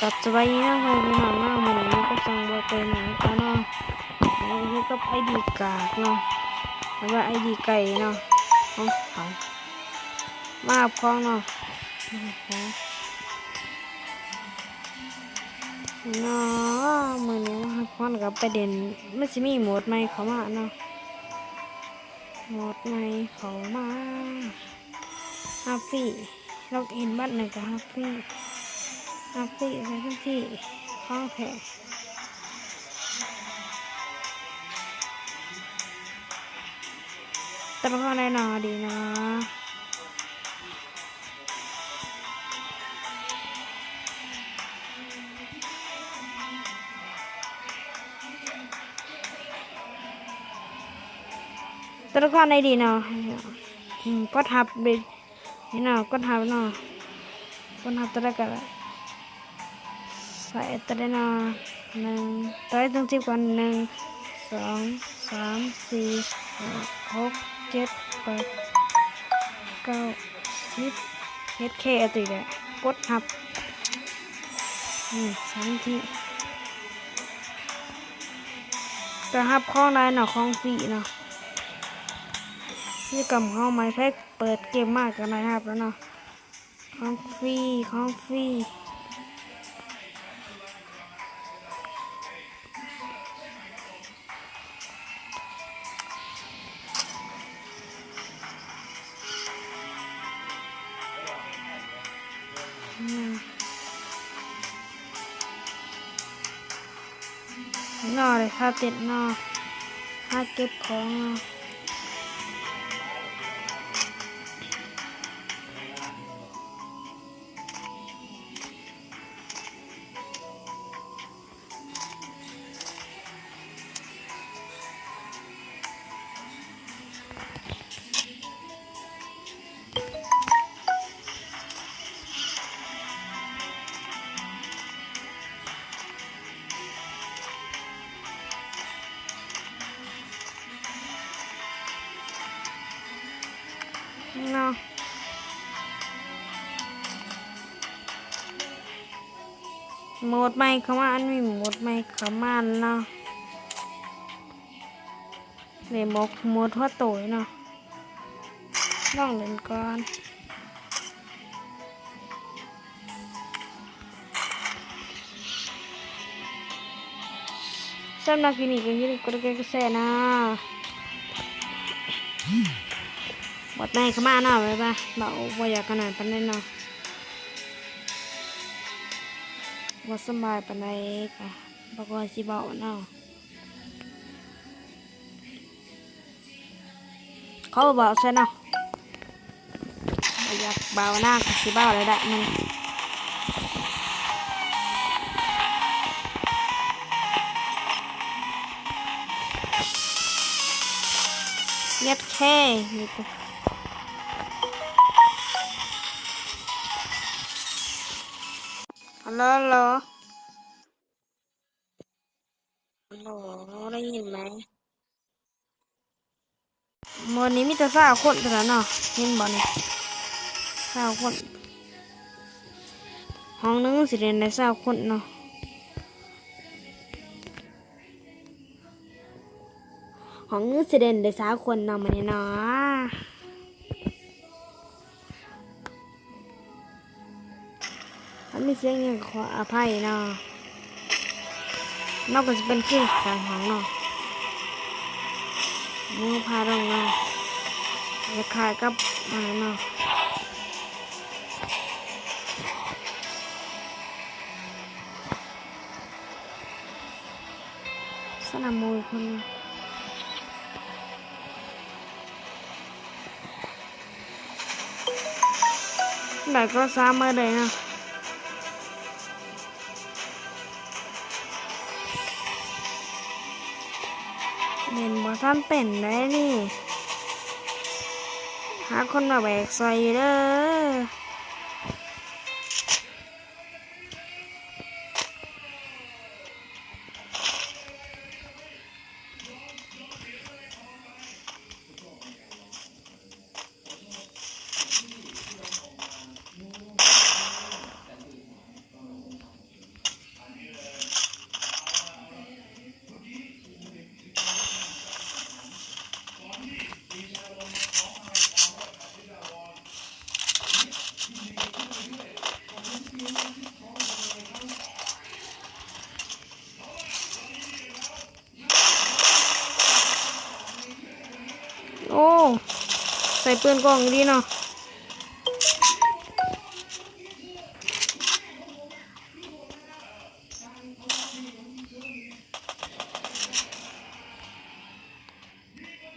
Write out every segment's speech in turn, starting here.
ກັບສະບາຍດີເນາະ ພໍ່ແມ່ພີ່ນ້ອງເນາະ, ມື້ນີ້ຢູ່ກັບຊ່ອງບໍ່ເປັນຫຍັງເນາະ, ຢູ່ກັບໄອດີກາກເນາະ ຫຼືວ່າໄອດີໄກ່ເນາະ ຂອງເຂົາ. ມາຮັບຂອງເນາະ ມາຮັບຂອງເນາະ. ມື້ນີ້ມາຮັບຂອງ ແລ້ວກໍໄປຫຼິ້ນ, ມັນຊິມີໂໝດໃໝ່ເຂົ້າມາເນາະ, ໂໝດໃໝ່ເຂົ້າມາ ຮັບຟຣີ ລັອກອິນບັດໜຶ່ງກໍຮັບຟຣີ ຮັບຟຣີໃສ່ເຕັມທີ່ ຂອງແທ້. ຕົວລະຄອນໃດເນາະ ດີເນາະ. ຕົວລະຄອນໃດດີເນາະ. ອືມ ກົດຮັບເດ ນີ້ເນາະ, ກົດຮັບເນາະ, ກົດຮັບຕົວໃດກໍໄດ້ ໃສ່ຕົວໃດເນາະ. ໜຶ່ງ ຕົວໃດເຖິງສິບກ່ອນ ໜຶ່ງ ສອງ ສາມ ສີ່ ຫ້າ ຫົກ ເຈັດ ແປດ ເກົ້າ ສິບ ເຮັດແຄ່ຕົວນີ້ແຫຼະ ກົດຮັບ. ອືມ ສາມທີ ກໍຮັບຂອງໄດ້ເນາະ, ຂອງຟຣີເນາະ. ກິດຈະກຳຂອງໃໝ່ ໃຜເປີດເກມມາກໍໄດ້ຮັບແລ້ວເນາະ, ຂອງຟຣີ ຂອງຟຣີ. ເນາະ ໄດ້ທ່າເຕັ້ນເນາະ ຫາເກັບຂອງເນາະ. ເນາະ ໂໝດໃໝ່ເຂົ້າມາ, ອັນມີໂໝດໃໝ່ເຂົ້າມາເນາະ. ນີ້ໂໝດ ໂໝດຫົວໂຕເນາະ, ລອງຫຼິ້ນກ່ອນ. ສຳລັບຄລິບນີ້ກໍຢ່າລືມກົດໄລກົດແຊເນາະ. ໂໝດໃໝ່ເຂົ້າມາເນາະ, ແບບວ່າເວົ້າບໍ່ຢາກອັນນັ້ນປານໃດເນາະ, ບໍ່ສະບາຍປານໃດກໍບໍ່ຄ່ອຍຊິເວົ້າເນາະ. ເຂົາເວົ້າໃສ່ເນາະ, ບໍ່ຢາກເວົ້ານະ ກໍຊິເວົ້າແລ້ວແຫຼະມັນ. ເຮັດແຄ່ ຮັລໂຫຼ ຮັລໂຫຼ ໄດ້ຍິນໄໝ? ມື້ນີ້ມີແຕ່ຊາວຄົນເທົ່ານັ້ນເນາະ, ເຫັນບໍ່ນີ້ ຊາວຄົນ, ຫ້ອງໜຶ່ງຊິເຫຼັ້ນໄດ້ຊາວຄົນເນາະ. ຫ້ອງໜຶ່ງຊິເຫຼັ້ນໄດ້ຊາວຄົນເນາະ ມື້ນີ້ເນາະ. ຄັນມີສຽງຫຍັງກໍຂໍອະໄພເນາະ. ເນາະ ກໍຊິເປັນຄືສ້າງຫ້ອງເນາະ, ໝູພາລົງເນາະ, ຄ້າຍໆກັບອັນນັ້ນເນາະ. ສະນາມມວຍຄົນ ໄດ້ກໍສາມມື້ເລີຍເນາະ. ເຫຼັ້ນບໍ່ທັນເປັນໃດນີ້, ຫາຄົນມາແບກຊ່ອຍຢູ່ເດີ. ເປື້ອນກ້ອງອີ່ຫຼີເນາະ.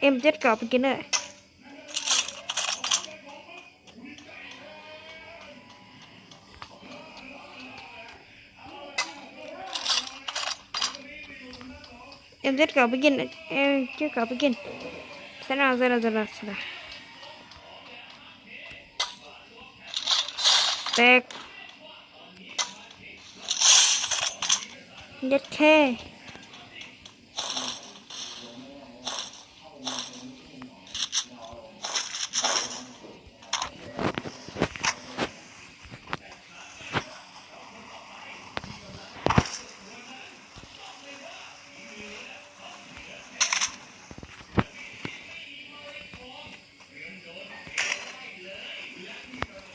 ເອັມເຈັດເກົ້າ ໄປກິນເລີຍ. ເອັມເຈັດເກົ້າໄປກິນ ເອັມເຈັດເກົ້າໄປກິນ. ຊະນະ ຊະນະ ຊະນະ ຊະນະ. ແຕກ. ເຢັດເຄ.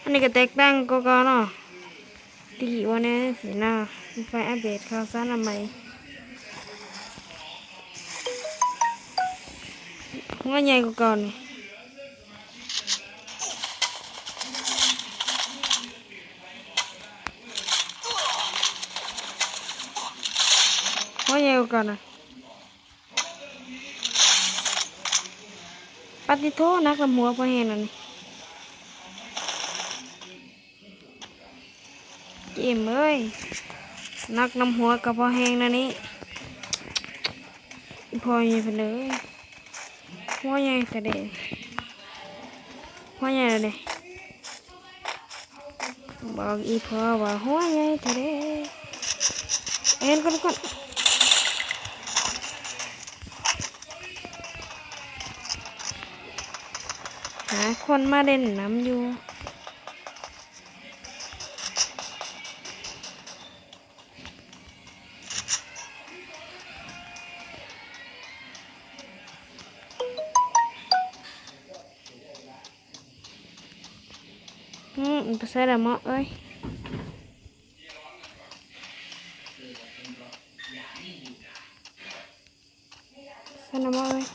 ອັນນີ້ກໍແຕກຕ່າງກວ່າເກົ່າເນາະ ຕີວ່າແນ່ຊີ້ນະ. ມີໄຟອັບເດດຂ່າວສານອັນໃໝ່ ຫົວໃຫຍ່ກວ່າເກົ່ານີ້ ຫົວໃຫຍ່ກວ່າເກົ່ານະ. ປາຕິໂທ ໜັກນຳຫົວພໍແຮງແລ້ວນີ້ ເກມເອີຍ ໜັກນຳຫົວກໍພໍແຮງແລ້ວນີ້. ອີ່ພໍ່ໃຫຍ່ເພິ່ນເອີຍ ຫົວໃຫຍ່ແທ້ເດ ຫົວໃຫຍ່ແລ້ວເດ. ບອກອີ່ພໍ່ວ່າຫົວໃຫຍ່ແທ້ເດ. ເຫັນກ່ອນ ກ່ອນ ຫາຄົນມາເຫຼັ້ນນຳຢູ່. ອືມ ໄປໃສລະເໝາະເອີຍ ໃສລະເໝາະເອີຍ.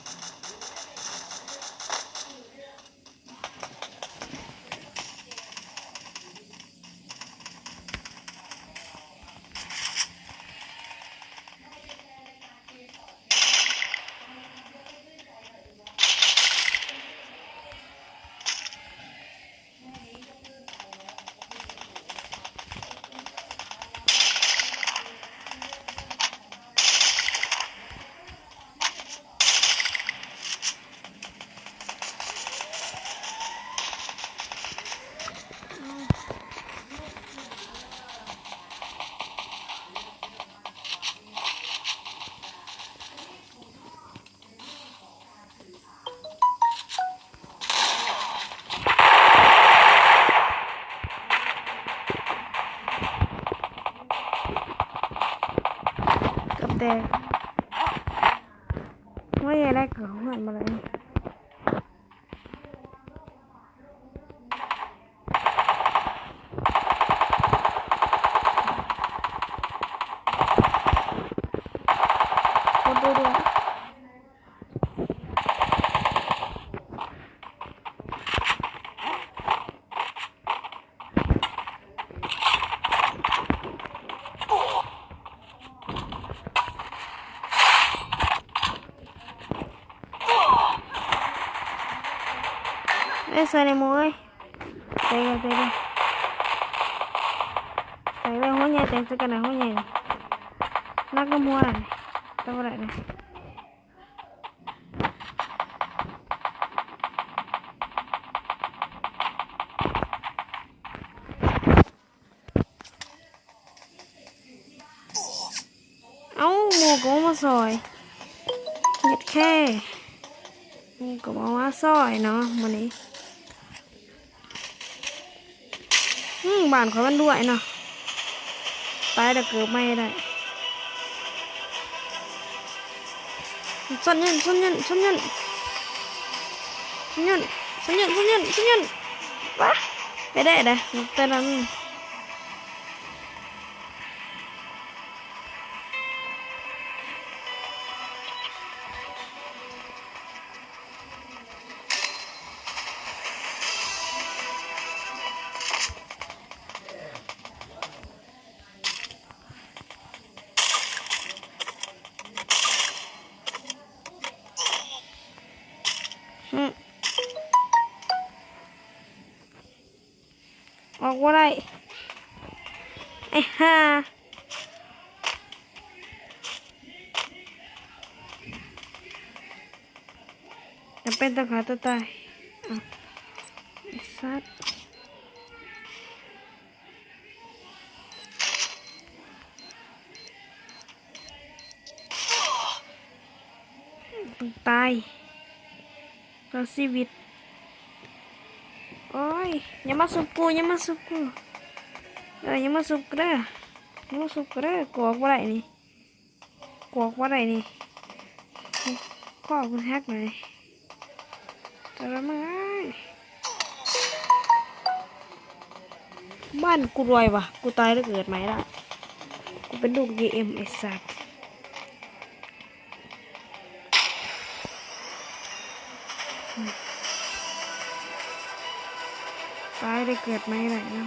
ເກືອບແຕກ ໂອ້ຍ ແລ້ວກໍເຮືອນມາເລີຍ. ເອີ ໃສ່ໃນໝູ່ເອີຍ ແຕກແລ້ວ ແຕກແລ້ວ ແຕກແລ້ວ ຫົວໃຫຍ່ ແຕກໃສ່ກັນນະ ຫົວໃຫຍ່ ໜັກນຳຫົວ ແຕກບໍ່ໄດ້ນະ. ເອົ້າ ໝູ່ກໍບໍ່ມາຊ່ອຍ ເຮັດແຄ່ ໝູ່ກໍບໍ່ມາຊ່ອຍເນາະມື້ນີ້. ອືມ ບ້ານຂ້ອຍມັນດ້ວຍເນາະ ຕາຍແລ້ວເກີດໃໝ່ໄດ້. ຊອນຍືນ ຊອນຍືນ ຊອນຍືນ ຊອນຍືນ ຊອນຍືນ ຊອນຍືນ ຊອນຍືນ ປະ ໄປໄດ້ເດ້ ແຕ່ນັ້ນ. ເ ບໍ່ໄດ້ ໄອ້ຫ່າ ຈຳເປັນຕ້ອງຂ້າຕົວຕາຍ. ເອົ້າ ໄອ້ສັດ ຕ້ອງຕາຍ ເພື່ອຊີວິດ. ໂອ້ຍ ຢ່າມາຊຸບກູ ຢ່າມາຊຸບກູ ເອີ ຢ່າມາຊຸບກູເດີ ຢ່າມາຊຸບກູເດີ. ກວກບໍ່ໄດ້ນີ້ ກວກບໍ່ໄດ້ນີ້ ຄໍກູຫັກເລີຍ. ແຕ່ລະມື້ ເອີຍ ບ້ານກູລວຍວ່າ ກູຕາຍແລ້ວເກີດໃໝ່ລະ ກູເປັນລູກ GM ໄອ້ສັດ. ຕາຍໄດ້ເກີດໃໝ່ໄດ້ເນາະ.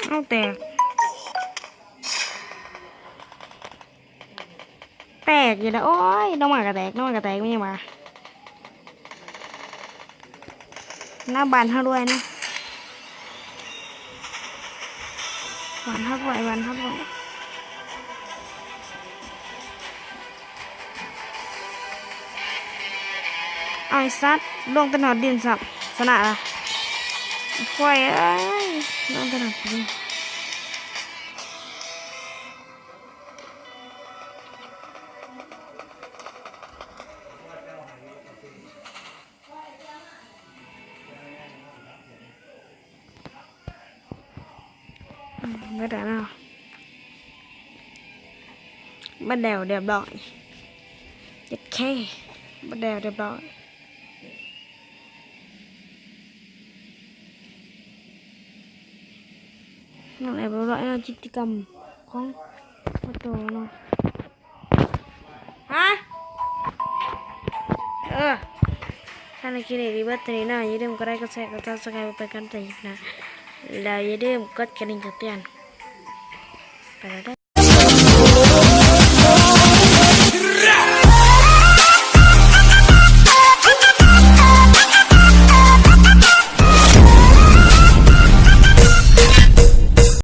ເອົາແຕກ ແຕກຢູ່ແລ້ວ. ໂອ້ຍ ນ້ອງໝາກະແຕກ ນ້ອງໝາກະແຕກ ມີຫຍັງຫວາ? ນະ ບ້ານເຮົາລວຍນະ ບ້ານເຮົາລວຍ ບ້ານເຮົາລວຍ. ເອົາ ໄອ້ສັດ ລົງແຕ່ນອດດິນຊ້ຳ ຊະນະລະ ຄວາຍເອີຍ ລົງແຕ່ນອດດິນ. ອືມ ເບິດແລ້ວເນາະ ເບິດແລ້ວຮຽບຮ້ອຍ. ເຈັດເຄ ເບິດແລ້ວຮຽບຮ້ອຍ. ນັ້ນແຫຼະ ເຮົາເຮັດກິດຈະກຳຂອງໂຕເນາະ ຮະ ເອີ ຖ້າໃນຄລິບນີ້ເບິດເທົ່ານີ້ເນາະ ຢ່າລືມກົດໄລ ກົດແຊ ກົດ Subscribe ເພື່ອເປັນກຳລັງໃຈໃຫ້ຄລິບໜ້າ ແລ້ວຢ່າລືມກົດກະດິ່ງແຈ້ງເຕືອນ ໄປແລ້ວເດີ.